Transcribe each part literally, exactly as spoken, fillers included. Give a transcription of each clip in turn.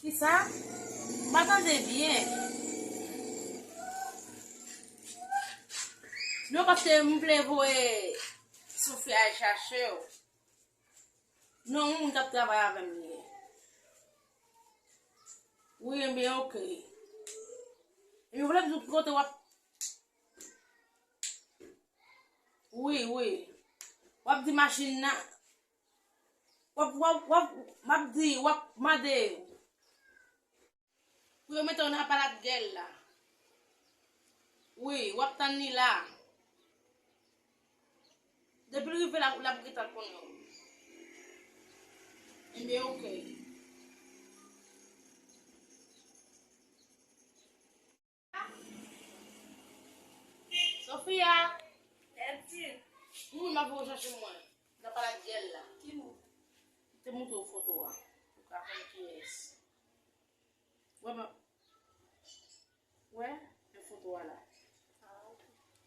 Kisa? M pa tande byen. Non, paske m vle voye Sofia al chache w. Non, yon moun k ap travay avè m li ye. Wi, ebyen, oke. Ebyen, w vle m di w ki kote w ap Wi, wi. W ap di machin nan. W ap, w ap, w ap, m ap di, w ap mande pou yo mete w nan palad gèl la. Wi, w ap tann li la. Depi l rive la, l ap gentan konnen w. Ebyen, oke. Sofia! Wi, m ap voye chache mwen. Nan palad gèl la. Ki moun? Te montre w foto a. Ou ka konn kiyès. Wè, m ap, wè, men foto a la.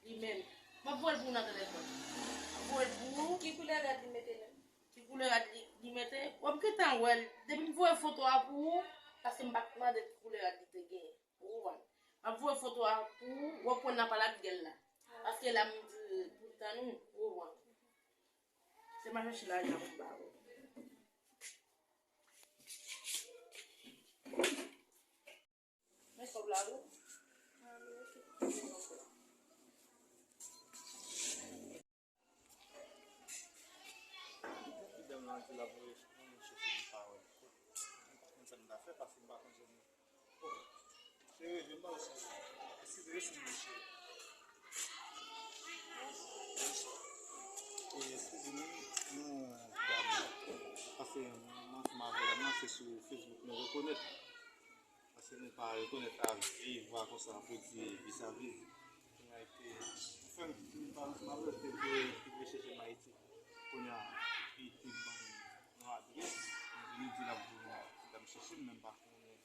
Li menm. M ap voye l pou ou nan telefòn. M ap voye l pou ou. Ki koulè rad li mete menm? Ki koulè rad li, li mete? W ap gentan wè l. Depi m voye foto a pou ou, paske m pa t mande ki koulè rad li te gen. Ou konprann? M ap voye foto a pou ou, w ap wè l nan palad gèl la. Paske la m di pou l tann ou, ou konprann? Se m al chèche lajan pou m ba ou. Men kòb la wi. Medam nan di l ap voye moun chèche li pa wè l. M pa konn sa m ta fè paske m pa konn jan m. Bon, cheri, vin ba w sa. Eskize, eskize, cheri. E, eskize nou, nou, dam, paske mwen ansanm avè dam nan, se sou Facebook nou rekonèt. Paske nou pa rekonèt avi, vwa konsa pou di vis a vis. Kounye a, te, anfen, nou pa ansanm avè l, te vle, te vle chèche m Ayiti. Kounye a, li te ban m yon adrès, li di l ap voye m, li ap chèche m, men m pa konnen.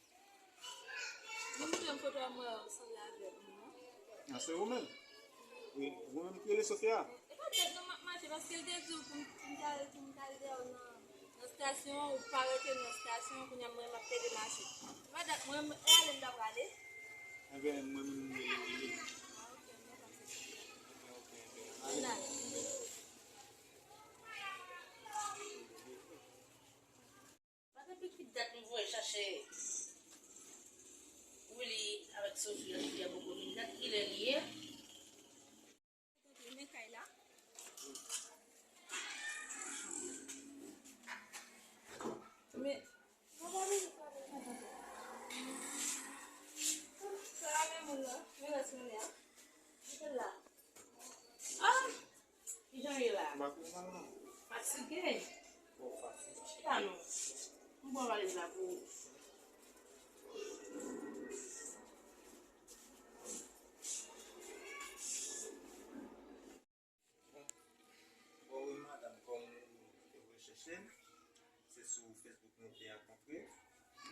Li montre m foto a, m wè w sanble avè l, non? A, se ou menm? Wi, ou menm ki rele Sofia? E pa tèt non m ap mache, paske l te di w pou m, pou m t al, pou m t al dèyè w nan, nan estasyon, ou pa rete nan estasyon, kounye a mwen m ap pede mache. Se pa dat mwen, e ale m ta prale. Enben, mwen menm m rele ou li. A, ok, m pa pase. Enben, ok, enben, ale. Ann ale. Pa depi ki dat m voye chache Willy avèk Sophie, Sophie a poko vin, dat kilè li ye? Men kay la. Men, sa la men moun nan, men rès moun nan. Kite l la. Ah! Kijan w ye la? M pa twò mal non. Fatige? Twò fatige. Chita non. M pran valiz la pou ou. Bon, wi, madanm, kòm ou te voye chèche m, se sou Facebook nou te rankontre.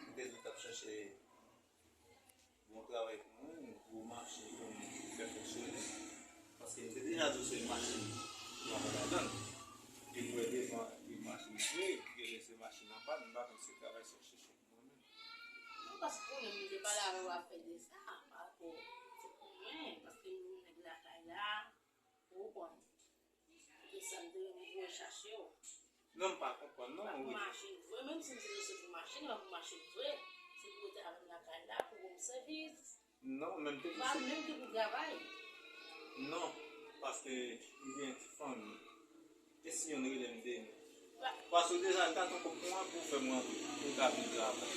M te di w t ap chèche bon travay pou mwen, yon gwo machin pou m fè fonksyone. Paske m te deja di w se machin m travay ladan l. Epi w wè devan, yon machin vre, genlè se machin an pàn, m pa konn si travay sa w chèche pou mwen menm. Non, paske ou menm, m te pale avè w afè de sa, pa rapò, se pou mwen, paske m yon nèg lakay la, ou konprann. Se sa m te renmen voye chache w. Non, m pa konprann non, Wi. Pa pou machin vre, menm si m di nou se pou machin, e pa pou machin vre. Se pou rete avè m lakay la, pou rann m sèvis. Non, men m te di se. Pa menm ki pou travay. Non, paske m gen ti fanmi. E si youn rele m demen? Paske w deja gate yon kòb pou mwen pou w fè m rantre, pou w ka vin travay.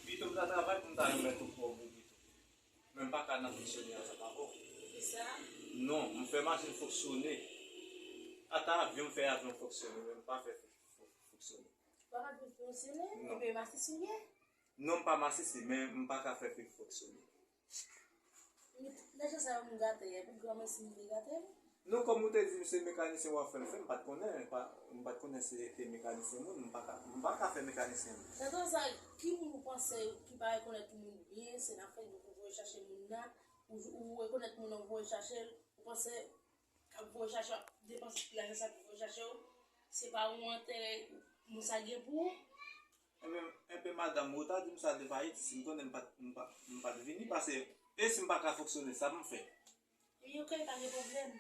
Pito m ta travay pou m ta remèt ou kòb ou pito. Men m pa ka nan fonksyone ansanm avè w. Kisa? Non, m fè machin fonksyone. Ata avyon, m fè avyon fonksyone, men m pa fè fo-, fo-, fonksyone. Ou pa ka fonksyone? Non. Ebyen, masis ou ye? Non, m pa masisi, men m pa ka fè fil fonksyone. Men tout lajan sa yo m gate, epi granmèsi m te gate l? Non, kòm ou te di m se mekanisyen w ap fè l fè, m pa t konnen, pa, m pa t konnen se te mekanisyen moun, m pa ka, m pa ka fè mekanisyen moun. Nan tan sa, ki moun ou panse ki pa rekonèt moun byen, se nan Facebook ou voye chache moun nan, ou, ou rekonèt moun nan, ou voye chache l, ou panse k ap voye chache w, ap depanse tout lajan sa pou voye chache w, se pa yon enterè moun sa gen pou ou? Enben, enben, Madanm, ou ta di m sa devan Ayiti, si m konnen m pa t, m pa, m pa t vini, paske, e si m pa ka fonksyone, sa pou m fè? Wi, ok, pa gen pwoblèm.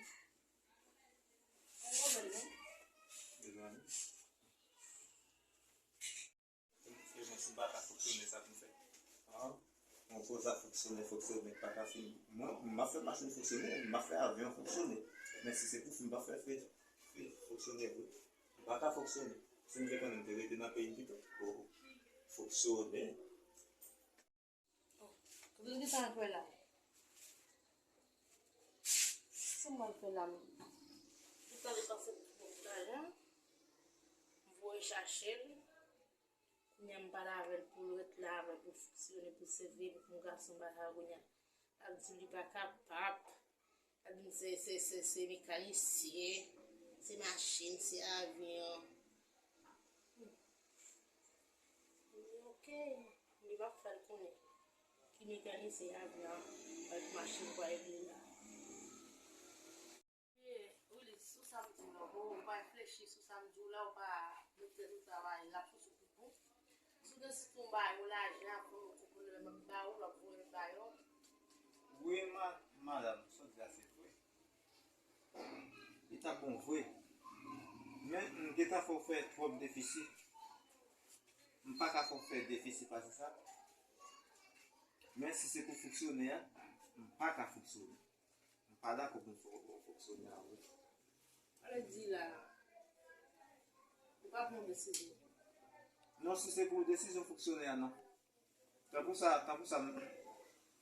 Pa gen pwoblèm, non. Mezanmi. E mwen, si m pa ka fonksyone, sa pou m fè? Ah, mwen poze a fonksyone, fonksyone, pa ka fin. Mwen, m ap fè machin fonksyone, m ap fè avyon fonksyone. Men si se pou fin, m p ap fè, fè, fè fonksyone vre. M pa ka fonksyone. Si m te konnen, m te rete nan peyi m pito. Oh, fonksyone. Kote l gentan al fè la? Sa m al fè la menm? Tout tan li panse pou pwòp lajan, m voye chache l. Kounye a m pale avè l pou l ret la avè l, pou l fonksyone, pou l sèvi, pou m gason pa sa kounye a. L ap di li pa kapab. L ap di m se, se, se, se mekanisyen, se machin, se avyon. Ok, li p ap fè l konnen ki mekanisyen avyon ak machin pou regle la. Wi, Willy, sou sa m di w la, bon, ou pa reflechi sou sa m di w la, ou pa met tèt ou travay, l ap sou sou pou bon. Si w gen sitou yon bagay, yon lajan, pou yon ti pwoblèm ap ba ou, l ap voye l ba yo. Wi, ma-, madanm, sa w di a se vre. Li t ap bon vre. Men, m gentan fè w fè twòp defisi. M pa ka fè w fè defisi pase sa. Men si se pou fonksyone a, m pa ka fonksyone. M pa dakò pou m fè w fonksyone a vre. Sa vle di la, ou pa pran desizyon? Non, si se pou desizyon fonksyone a, non. Tankou sa, tankou sa, m,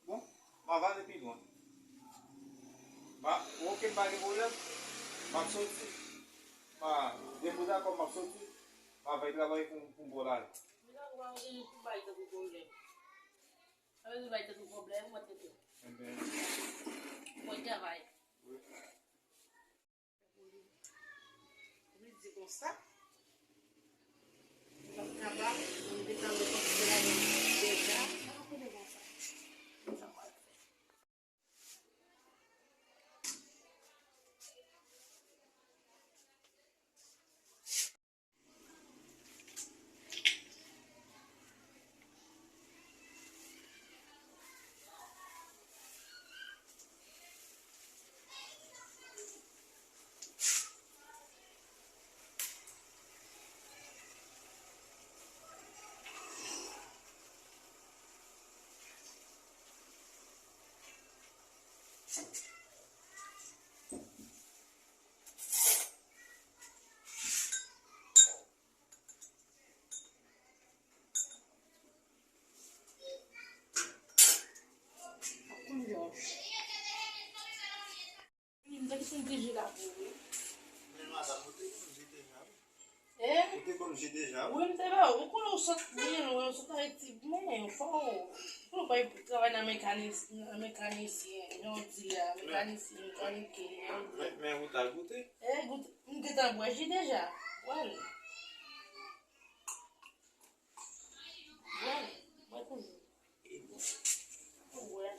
bon, m ap ale pi lwen. Ba, ok, m pa gen pwoblèm. M ap soti. Ba, depi w dakò, m ap soti. M ap al travay pou, pou m ba w lajan. M dakò, pa gen pou bay tankou pwoblèm. Sa vle di bay tèt ou pwoblèm, mwen tete. Enben. Mwen travay. Wi. Li di konsa. Mwen pa t kapab, mwen te tann rekonsilyasyon deja. Sa pa konnen konsa. Sa mwen fè. Ap konn jòj. Wi, m te kite yon ti je la pou ou, wi. Men madanm, ou te ban m je deja, wi. Hein? Ou te ban m je deja, wi. Wi, m te ba ou. M konnen ou sot byen lwen, ou sot Ayiti, men fò ou. M konnen ou pa travay nan mekanis-, nan mekanisyen, jan w di a, mekanisyen, mekanike, jan w di. Men, men ou ta goute? Eh, goute. M gentan bwè ji deja. Bwè l. Bwè l. Bwè toujou. Ou bwè.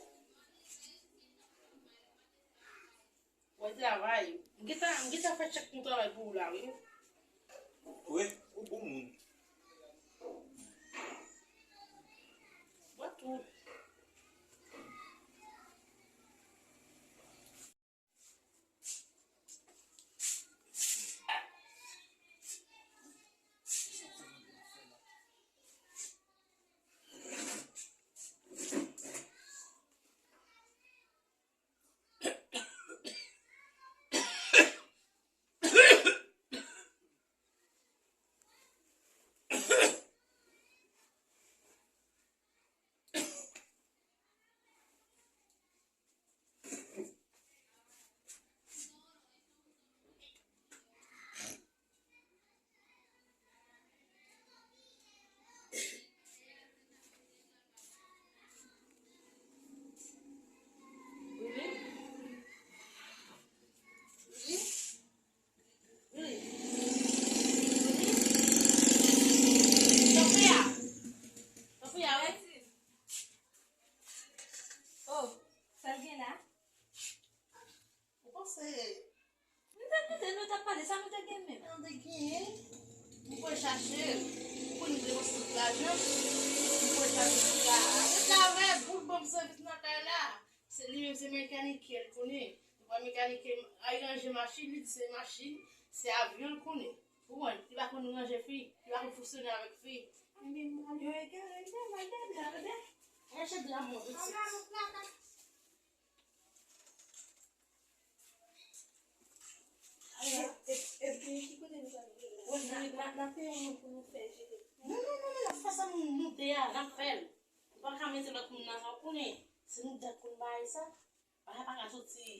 Bwè travay. M gentan, m gentan fè chak moun travay pou ou la, wi. Wi, ou bon moun. Bwè tout. Lajan, li pwòch la, li la. Avèk la, avè, boul ban m sèvis nan kay la. Se li menm, se mekanike l konnen. Li pa mekanike, al ranje machin, li di se machin, se avyon l konnen. Ou konprann? Li pa konn ranje fi, li pa konn fonksyone avèk fi. Ebyen, mwen yo egare, li pa mal gade, gade. Al achte dra mwen, tout sèvis. Epi, ki kote nou pral viv la? N a, n a, n a peye yon moun pou nou fè jere. Non, non, non, non, n ap fè sa nou, nou de a, n ap fè l. Nou pa ka mete lòt moun nan sa, ou konnen. Se nou de k konn bagay sa. Bagay pa ka soti